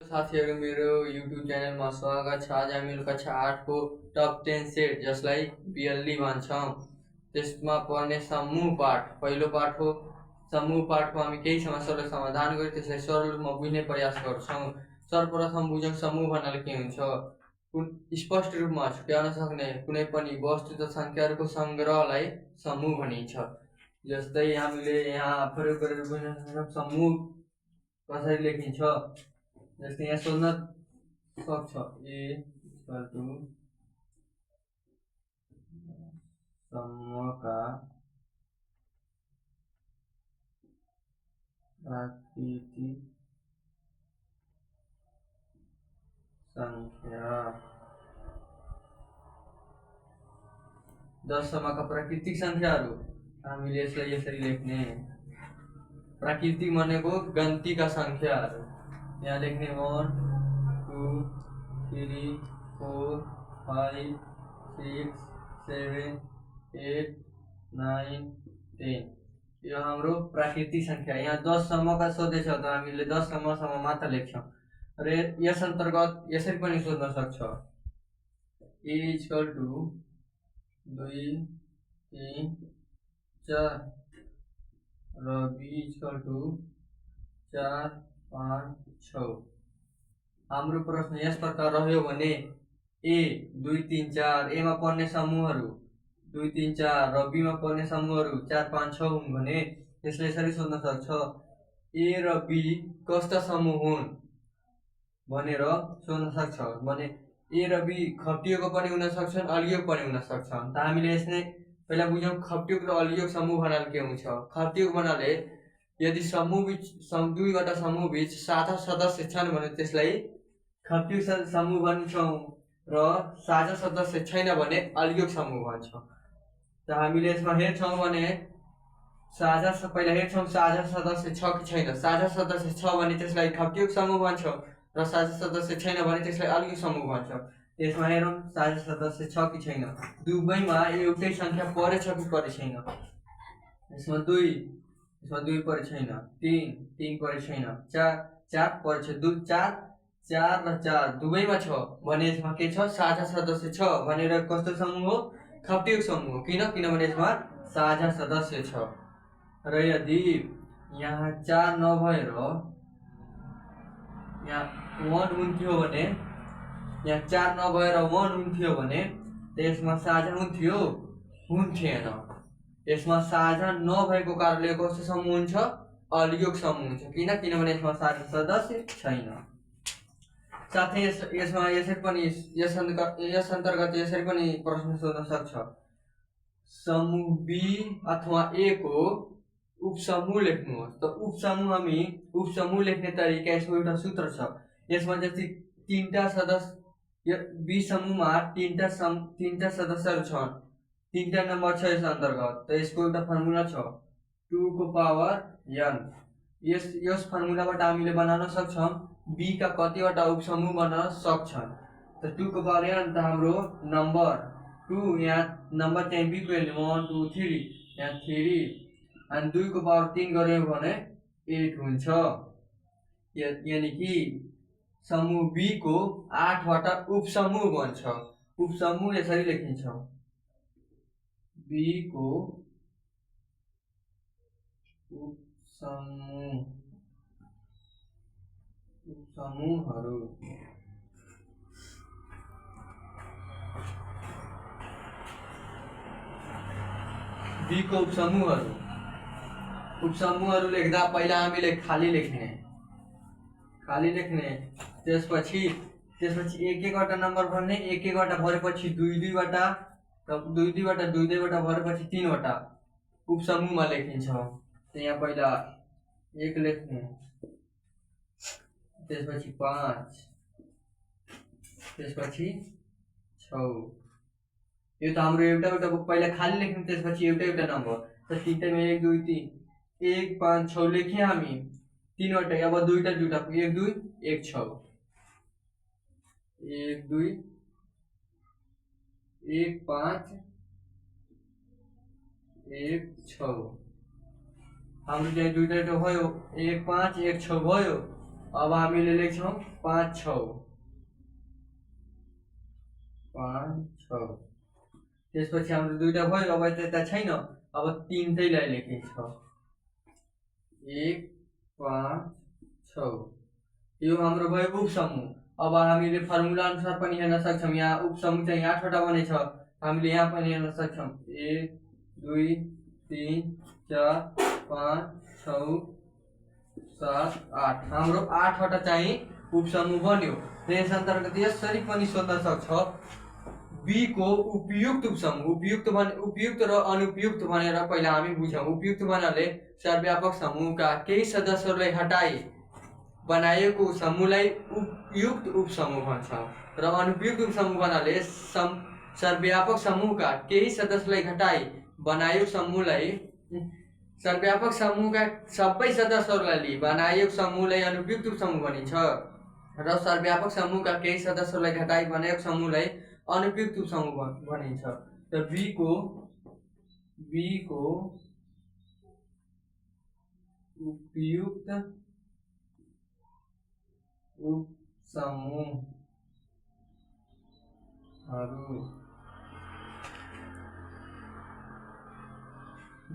साथीहरू मेरो युट्युब च्यानलमा स्वागत छ। आज हामी कक्षा 8 को टप 10 सेट जसलाई बिएलडी भन्छौँ त्यसमा पर्ने समूह पाठ पहिलो पाठ हो। समूह पाठको हामी केही समस्यालाई समाधान गरी त्यसलाई सरल रूपमा बुझ्ने प्रयास गर्छौँ। सर्वप्रथम बुझौँ समूह भन्नाले के हुन्छ। स्पष्ट रूपमा छुट्याउन सक्ने कुनै पनि वस्तु तथा संख्याहरूको संग्रहलाई समूह भनिन्छ। जस्तै हामीले यहाँ प्रयोग गरेर बुझ्न सक्छौँ समूह कसरी लेखिन्छ। जस्तै यहाँ सोध्न सक्छ ए इक्वल टु समूहका प्राकृतिक संख्या 10 समूहका प्राकृतिक संख्याहरू हामीले यसलाई यसरी लेख्ने। प्राकृतिक भनेको गन्तीका संख्याहरू यहाँ लेख्ने 1 2 3 4 5 6 7 8 9 10 यो हाम्रो प्राकृतिक संख्या। यहाँ 10 सम्मका सोधेछ त हामीले 10 सम्मसम्म मात्र लेख्छौँ र यस अन्तर्गत यसरी पनि सोध्न सक्छ ए इक्वल टु 2 3 4 र बी इक्वल टु 4 5 6। हाम्रो प्रश्न यस प्रकार रह्यो भने ए 2 3 4 ए मा पर्ने समूहहरू 2 3 4 र बी मा पर्ने समूहहरू 4 5 6 हुन् भने यसले यसरी सोध्न सक्छ ए र बी कस्ता समूह हुन् भनेर सोध्न सक्छ। भने ए र बी खप्टिएको पनि हुन सक्छन् अलियोग पनि हुन सक्छन्। त हामीले यसले पहिला बुझौँ खप्टियोग र अलियोग समूह भन्नाले के हुन्छ। खप्टियोग भन्नाले यदि दुईवटा समूह बीच साझा सदस्य छन् भने त्यसलाई खप्टियोग समूह भन्छौँ र साझा सदस्य छैन भने अलियोग समूह भन्छौँ। त हामीले यसमा हेर्छौँ भने पहिला हेर्छौँ साझा सदस्य छ कि छैन। साझा सदस्य छ भने त्यसलाई खप्टियोग समूह भन्छौँ र साझा सदस्य छैन भने त्यसलाई अलियोग समूह भन्छौँ। यसमा हेरौँ साझा सदस्य छ कि छैन। दुवैमा एउटै संख्या परेछ कि परे छैन। यसमा 2 परे छैन, 3 परे छैन, 4 परे छ। 4 र 4 दुवैमा छ भने यसमा के छ साझा सदस्य छ भनेर कस्तो समूह हो खप्टियोग समूह हो। किनभने यसमा साझा सदस्य छ। र यदि यहाँ 4 नभएर यहाँ 1 हुन्थ्यो भने यहाँ 4 नभएर 1 हुन्थ्यो भने त्यसमा साझा हुन्थेन। यसमा साझा नभएको कारणले कस्तो समूह हुन्छ अलियोग समूह हुन्छ। किनभने यसमा साझा सदस्य छैन। साथै यसमा यसरी पनि यस अन्तर्गत यसरी पनि प्रश्न सोध्न सक्छ समूह बी अथवा ए को उपसमूह लेख्नुहोस्। त उपसमूह लेख्ने तरिका यसको एउटा सूत्र छ। यसमा जस्तै 3टा सदस्य बी समूहमा 3टा सदस्यहरू छन्, 3टा नम्बर छ यस अन्तर्गत। त यसको एउटा फर्मुला छ 2 को पावर n। यस फर्मुलाबाट हामीले बनाउन सक्छौँ बी का कतिवटा उपसमूह बन्न सक्छन्। त 2 को पावर n त हाम्रो नम्बर 2 यहाँ नम्बर चाहिँ बी को 1 2 3 यहाँ 3 अनि 2 को पावर 3 गर्यो भने 8 हुन्छ। यानी कि समूह बी को 8 वटा उपसमूह बन्छ। उपसमूह यसरी लेखिन्छ बी को उपसमूहहरू बी को उपसमूहहरू लेख्दा पहिला हामीले खाली लेख्ने त्यसपछि एक एकवटा नम्बर भन्ने एक एकवटा भरेपछि दुईवटा भरेपछि 3वटा उपसमूहमा लेखिन्छ। त यहाँ पहिला 1 लेख्ने त्यसपछि 5 त्यसपछि 6। यो त हाम्रो एउटा पहिला खाली लेख्ने त्यसपछि एउटा नम्बर। त 3टामा 1 2 3 1 5 6 लेख्यौँ हामी 3वटा। अब दुईटा 1 2 1 6 1 2 1 5 1 6 हाम्रो चाहिँ दुईटा भयो 1 5 1 6 भयो। अब हामीले लेख्छौँ 5 6 5 6 त्यसपछि हाम्रो दुईटा भयो अब त्यता छैन अब तीनटैलाई लेखिन्छ 1 5 6 यो हाम्रो भयो उपसमूह अब हामीले फर्मुला अनुसार पनि हेर्न सक्छौँ यहाँ उपसमूह चाहिँ 8वटा बनेछ हामीले यहाँ पनि हेर्न सक्छौँ 1 2 3 4 5 6 7 8 हाम्रो 8वटा चाहिँ उपसमूह बन्यो त्यस अन्तर्गत यसरी पनि सोध्न सक्छ बी को उपयुक्त उपसमूह उपयुक्त र अनुपयुक्त भनेर पहिला हामी बुझौँ उपयुक्त भन्नाले सर्वव्यापक समूहका केही सदस्यहरूलाई हटाई बनाइएको समूहलाई उपयुक्त उपसमूह भन्छ र अनुपयुक्त उपसमूह भन्नाले सर्वव्यापक समूहका केही सदस्यलाई घटाई बनाइएको समूहलाई सर्वव्यापक समूहका सबै सदस्यहरूलाई बनाइएको समूहलाई अनुपयुक्त उपसमूह भनिन्छ र सर्वव्यापक समूहका केही सदस्यहरूलाई घटाई बनाइएको समूहलाई अनुपयुक्त उपसमूह भनिन्छ र बी को उपयुक्त उपसमूहहरू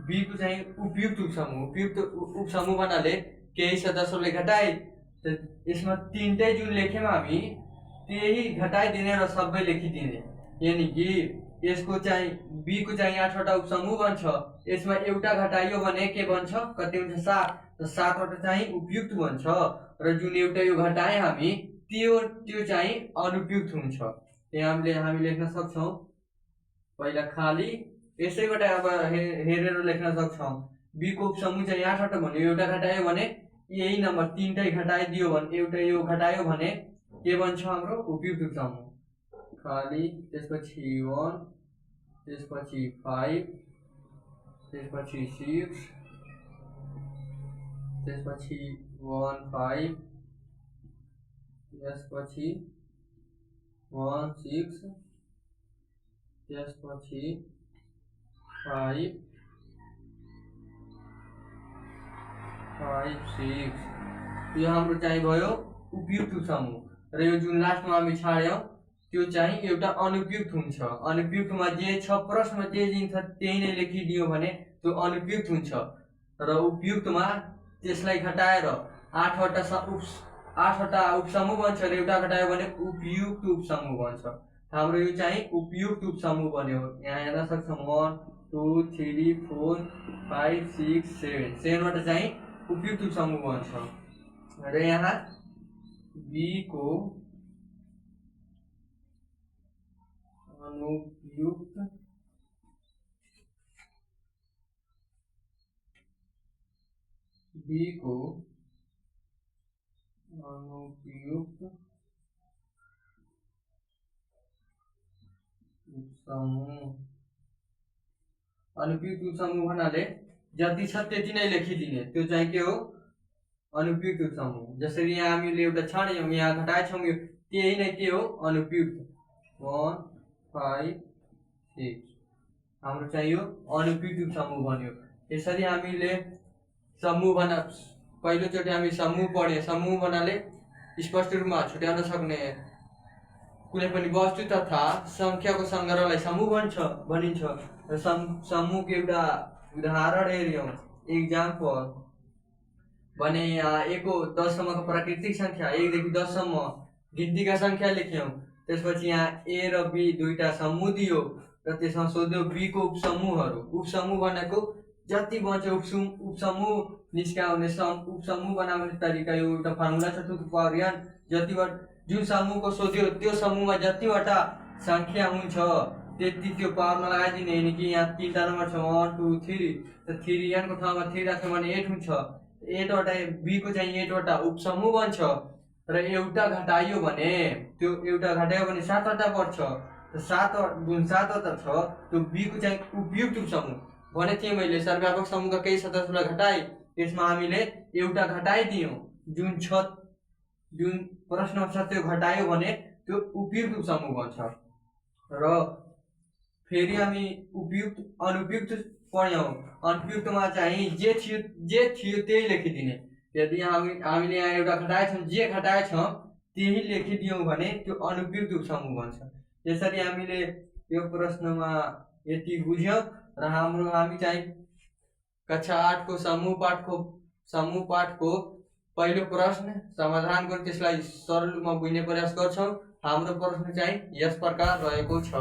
बी को चाहिँ उपयुक्त उपसमूह भन्नाले केही सदस्यहरूले घटाए यसमा तीनटै जुन लेख्यौँ हामी त्यही घटाइदिने र सबै लेखिदिने यानी कि यसको चाहिँ बी को चाहिँ 8वटा उपसमूह बन्छ यसमा एउटा घटाइयो भने के बन्छ कति हुन्छ 7 र 7वटा चाहिँ उपयुक्त बन्छ र जुन एउटा यो घटाए हामी त्यो चाहिँ अनुपयुक्त हुन्छ यहाँ हामी लेख्न सक्छौँ पहिला खाली यसैबाट अब हेरेर लेख्न सक्छौँ बी को उपसमूह चाहिँ 8वटा भन्यो एउटा घटायो भने यही नम्बर तीनटै घटाइदियो भने एउटा यो घटायो भने के बन्छ हाम्रो उपयुक्त उपसमूह खाली त्यसपछि 1 त्यसपछि 5 त्यसपछि 6 त्यसपछि 1 5 त्यसपछि 1 6 त्यसपछि 5 5 6 यो हाम्रो चाहिँ भयो उपयुक्त समूह र यो जुन लास्टमा हामी छाड्यौँ त्यो चाहिँ एउटा अनुपयुक्त हुन्छ अनुपयुक्तमा जे छ प्रश्नमा जे दिन्छ त्यही नै लेखिदियो भने त्यो अनुपयुक्त हुन्छ र उपयुक्तमा त्यसलाई घटाएर 8वटा उपसमूह बन्छ र एउटा घटायो भने उपयुक्त उपसमूह बन्छ हाम्रो यो चाहिँ उपयुक्त उपसमूह बन्यो यहाँ हेर्न सक्छौँ 1 2 3 4 5 6 7 7वटा चाहिँ उपयुक्त उपसमूह बन्छ र यहाँ बी को अनुपयुक्त अनुपयुक्त उपसमूह भन्नाले जति छ त्यति नै लेखिदिने त्यो चाहिँ के हो अनुपयुक्त उपसमूह जसरी यहाँ हामीले एउटा छाड्यौँ यहाँ घटाएछौँ यो त्यही नै के हो अनुपयुक्त 1 5 6 हाम्रो चाहिँ यो अनुपयुक्त उपसमूह बन्यो यसरी हामीले समूह पहिलोचोटि हामी समूह पढ्यौँ समूह भन्नाले स्पष्ट रूपमा छुट्याउन सक्ने कुनै पनि वस्तु तथा संख्याको संग्रहलाई समूह भनिन्छ र समूहको एउटा उदाहरण हेर्यौँ एक्जाम्पल भने यहाँ 1 को 10 सम्मको प्राकृतिक संख्या 1 देखि 10 सम्म गिन्तीका संख्या लेख्यौँ त्यसपछि यहाँ ए र बी दुईटा समूह दियो र त्यसमा सोध्यो बी को उपसमूह भनेको जति बन्छ उपसमूह निस्काउने उपसमूह बनाउने तरिका यो एउटा फर्मुला छ 2 to the power n जतिवटा जुन समूहको सोध्यो त्यो समूहमा जतिवटा संख्या हुन्छ त्यति त्यो पावरमा लगाइदिने यानी कि यहाँ 3टा नम्बर छ 1 2 3 त 3n को ठाउँमा 3 राख्यो भने 8 हुन्छ 8वटा बी को चाहिँ 8वटा उपसमूह बन्छ र एउटा घटाइयो भने त्यो एउटा घटायो भने 7वटा बढ्छ त 7वटा छ त्यो बी को चाहिँ उपयुक्त उपसमूह भने थिएँ मैले सर्वव्यापक समूहका केही सदस्यलाई घटाए त्यसमा हामीले एउटा घटाइदियौँ जुन प्रश्न छ त्यो घटायो भने त्यो उपयुक्त उपसमूह बन्छ र फेरि हामी अनुपयुक्त पढ्यौँ अनुपयुक्तमा चाहिँ जे थियो त्यही लेखिदिने यदि हामीले यहाँ एउटा घटाएछौँ, जे घटाएछौँ त्यही लेखिदियौँ भने त्यो अनुपयुक्त समूह बन्छ। यसरी हामीले यो प्रश्नमा यति बुझ्यौँ र हामी चाहिँ कक्षा 8 को समूह पाठको पहिलो प्रश्न समाधान गरी त्यसलाई सरल रूपमा बुझ्ने प्रयास गर्छौँ। हाम्रो प्रश्न चाहिँ यस प्रकार रहेको छ।